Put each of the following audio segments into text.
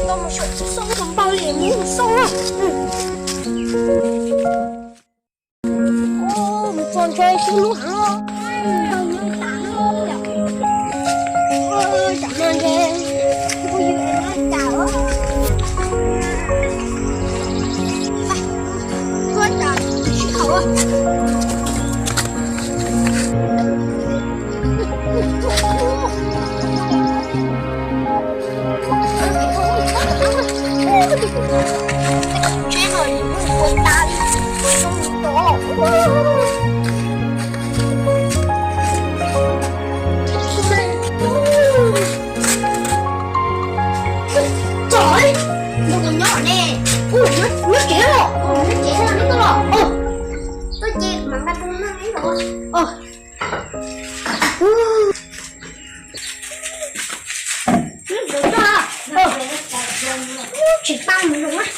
Xauj, xauj, xauj, xauj, xauj, mus txog ntshe sib hlub heev. Tam no ntshe kuj yog no cas. Txog, tus nyob ne, nyob tsev los, nyob tsev no neb tuaj los. Tuaj ces mam nqa tus no neb los. Tsis tau mus los.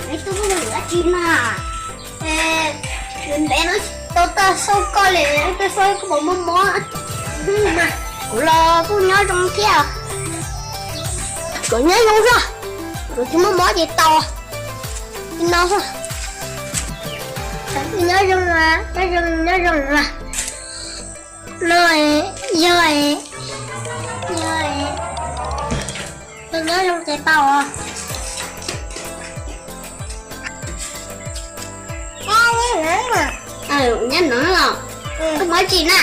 Neb tuaj mus dab tsi mas? Ntev no tau tag xauj koj li, tau xauj koj puas muaj mob. Kuv los kuj nyob zoo thiab. Kuv nyob zoo xwb, kuv tsis muaj mob ces tau. No xwb. Nyob zoo, nyob zoo, nyob zoo. No yog, yog, nyob zoo ces tau. Nyob no los, koj mob tsi na?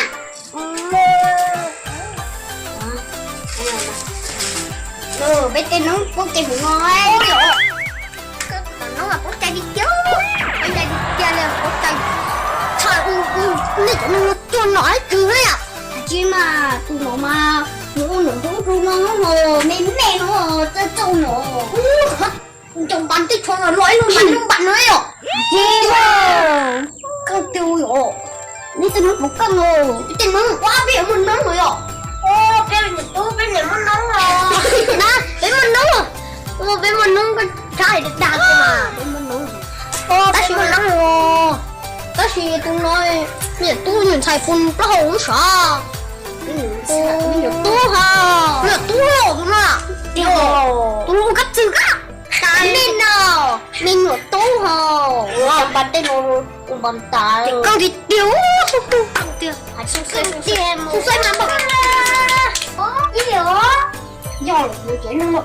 Peb tej hnub pub kev mus no, hnub pub cai tiag tiag, pub cai tiag tiag li, pub cai. Txhais nej cov neeg no tuag nom ib tug na yom. Tsis mas tus no mas nws ua nws hlub hlub no, me me no, txawj txawj no. Ncaus npas tej tsho los ib lub npas lub npas no yom. Koj twg yom? Neb tej hnub puas koj no? Tej hnub ua peb yuav muaj noob no yom. Peb niam tub peb niam muaj noob os. Na, peb muaj noob. Peb muaj noob koj txhab dag dag mas peb muaj noob. Tab sis muaj noob os. Tab sis tus no niam tub niam ntxhais puas plaub hau lub sav. Me nyuam tub ho. Me nyuam tub tus no. Tus ua kab txwg kab. Me no, me nyuam tub ho. Npas tej no, npas tas. Koj tiag tiag, tus koj tiag. Xu xaib mas npog. Ib os. Yog lawm, mus tsev no.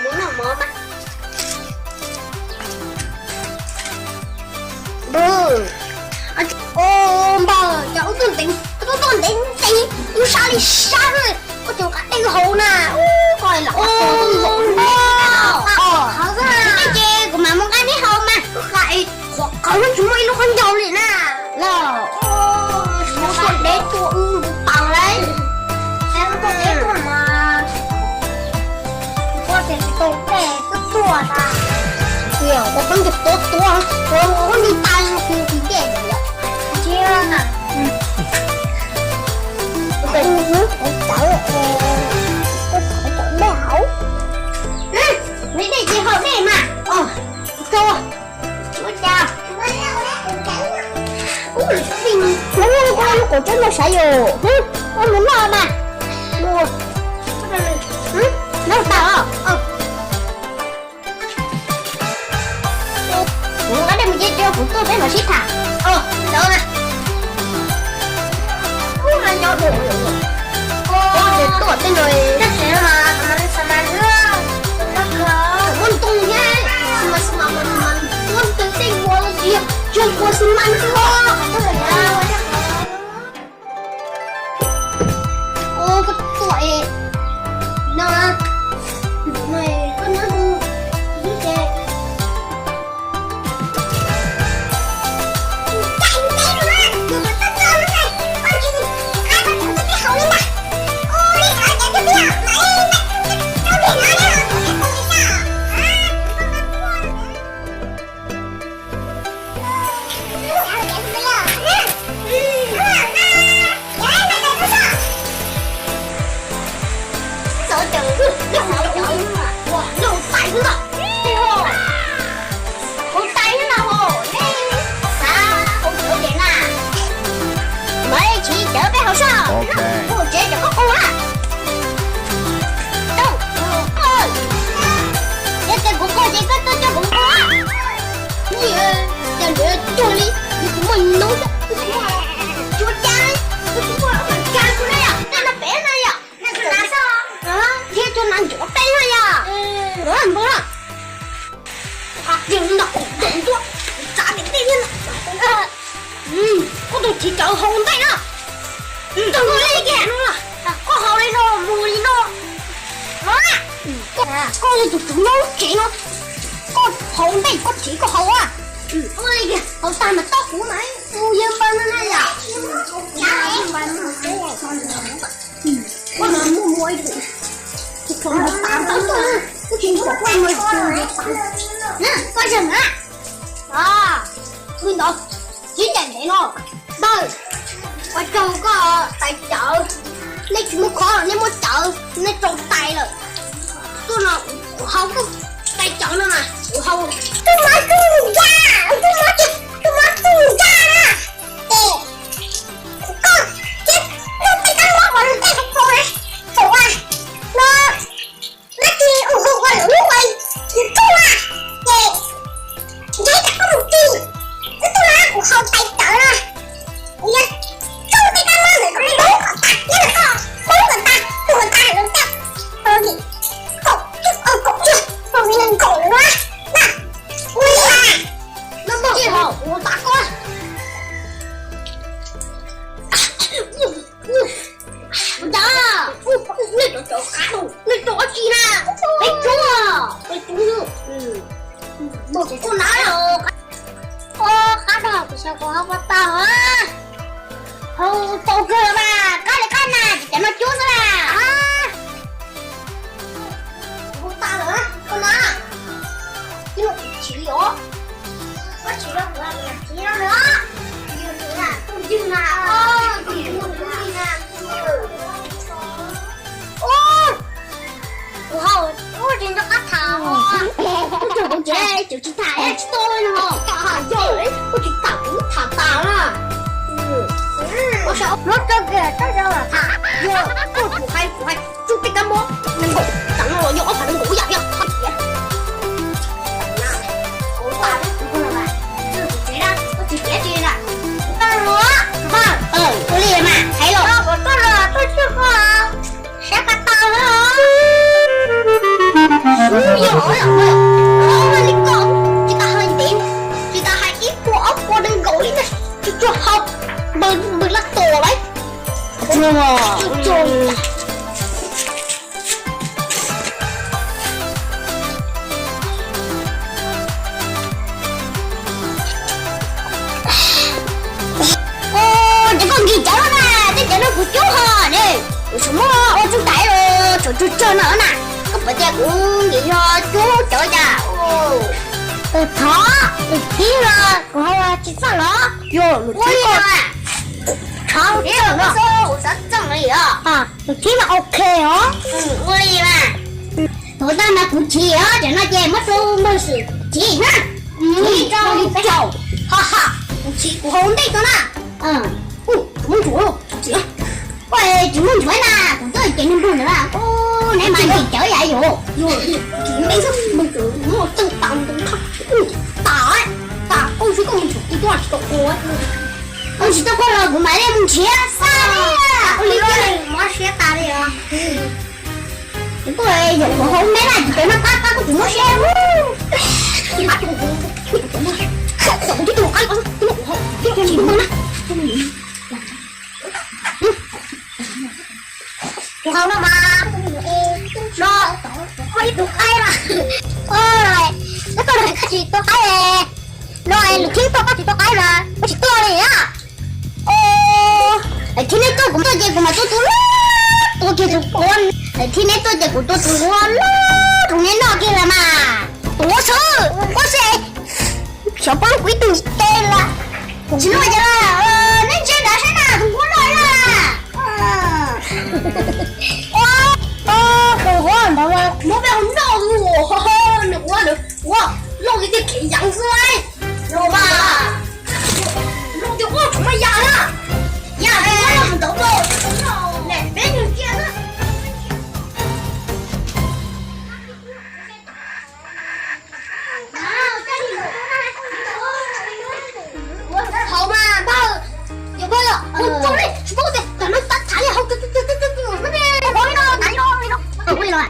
Mus noj mov mas. Npawg, cas wb tuaj ntev, wb tuaj ntev ntev, wb sab li sab, koj tseem nqa dej haus na. Ub, koj lam ua tus zoo no. Ces kuv mam mus nqa dej haus mas. Qhov qhawv tsis muaj ib lub qhov ncauj li na. Los, mus tuaj deb tuaj wb ntu taws lauj. Tuaj deb tuaj mas. Koj tias tsis tau dej twb tuaj tas. Tias koj pheej ncaws tuab tuab, koj ncaws tais no kuv tsis dej lawm. Cia na. Kuv tawv, kuv tawv dej hauv. Neb dej ces haus dej mas. Ua cas? Ub, lub kaum teb no sav yom. Mus noj mas. Noj tas os. Kuv nqa dej mus ce, kuv tuaj peb mam sib tham. Ub, mas nyob dua. Ub, ces tuaj tej no. Muaj ntoo thiab, mas mas mas tuaj ntawm tej ua los tsis yog, tsuas ua xi mas xwb. Ub, koj tuaj no, koj nyob mus xwb ces. Tsis tau haus ntej no. Koj haus li no, mus li no. No, koj li tus tsov nyob tsev no, koj haus ntej koj tsev koj haus a. Haus tag mas tau kuv mas mus yawg npawg no na yom. Koj no muaj muaj ib tug, tus tsov no tas tau tuaj, koj tsis kom koj muaj tus tas. Koj yawg na. Ua ntawd, tib ncaim ntev no, npawg, ua tsaug koj tais cawv, nej tsis muaj khoom nej muab cawv nej rau tais lawm. Tuaj no kuv haus koj tais cawv no mas kuv haus. Tus mov txuj ncaj, tus mov txuj, tus mov txuj ncaj na. Es koj thiab koj tej kab mob uas luag tej hauv paus na, thaum uas no dab tsi ua hauv ua lawm lub ua yus txuj na, ces ntshe tsam koj mus tis wb txuj na kuv haus tais cawv na. Kuv yuav txuj tej kab mob ntawd kom nws poob kom tas thiab los koj poob kom tas, poob kom tas lawm tiag. Kaum, kaum ib, kaum ib, kaum ib, kaum lawm na. Ua li mas. Ua tas koj. Ua cas nej cov cov qab no nej cov dab tsi na? Peb cov, peb cov, muaj cov koj na. Ua qab no kuv xyov kuv haus puas tau, haus tau kawg mas qab li qab na, ces cov no cub xwb na. Haus tas lawm koj na. Ib no kuv chim os. Koj chim rau kuv, kuv chim rau lawm. Yog tus na, tus ywg na, tus ywg na. Ua, kuv haus ua tsis nco qab tham os. Kuv tsis tham tsis tuaj no. Yog kuv tsis tham kuv tham tas na. Ua saum no rau kiag rau rau tham. Yog kuv hais kuv hais tsuj tej kab mob nees nkaum, tam no los yog ob phav nees nkaum yam yog hab tias. Ua li mas hais los, koj los tuaj tswj koj sab ka tau na. Yog li koj tsis tas hais ntev, tsis tas hais ib puas ob puas nees nkaum li ntag, tsuj tsuag hau npawg laj tos lawm. Tsuj tsuag. Ces koj nkig cawv na, tej cawv no kuv cub ho ne. Kuv tsis muab ua tsuj tais los tsuj tsuag no na. Koj paub tias kuv nkig yog cub cawv cas. Thov lwm thib los kuv ho tsis txawj los. Yog lwm thib los, thov txawj los. Lwm thib mas ok os. Ua li mas. Thaum tag mas kuv chim os, cov no ces muab rau npawg Xwm chim na. Chim rau li caum. Ha ha, kuv chim kuv haus ntej tau na. Tsis muaj ntsuav, tsis muaj ntsuav na, kuv tuaj cev nws npug ntawd na. Neb mas nkig cawv yam yus. Npej xwb, npej xwb, muaj tseeb tas ntawd. Tas, tas, koj xwb koj mus ntsuav kuv tuaj tsis tau kuv. Koj tsis tau koj los kuv mam li mus nrhiav xwb. Ua li, mob siab tas li os. Koj yuav kuv haus ntej na, tsis peb noj qab qab koj tsis mob siab. Kuv haus no mas, no, muaj ib tug qaib mas. Oj, koj tsis tau qaib, no lwm thib tuaj koj tsis tau qaib mas koj tsis tuaj li na. Lwm thib neb tuaj kuv tuaj ces kuv mam tuaj tus loj, tuaj kiag tus ua. Lwm thib neb tuaj ces kuv tuaj tus ua loj rau neb noj kiag los mas. Tus ua xwb, ua xwb. Xyov puas lub kuv ib tug nyiam tes lawm. Tsis noj ces neb ntsia nrad saib na, tus ua loj na. Tus ua ntawd mas muab peb ua noj mus, nws ua, nws ua loj li tej kev yeev xwb. Los mas, los ces ua tsuav mas yam na, yam ua los mus ntawd mas, peb nws cia na. Haus mas npawg, yog npawg, ua tsaug li, tsis paub tias tam no tav tham li haus, li no.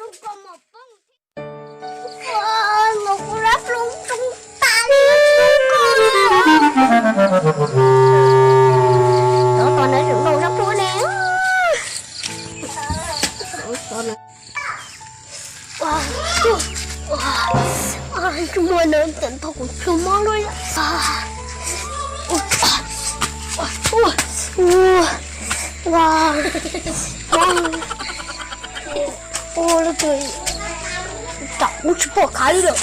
Los kuv rab plhu tsoo tas li, tsoo koj li. Tos tos na, zoo noj rab plhu ne. Tus muaj no tawm ntog kuv plhu mob luaj. Ua, ua, ua, ua, lub twg tam kuv tsis pom khav li lawm.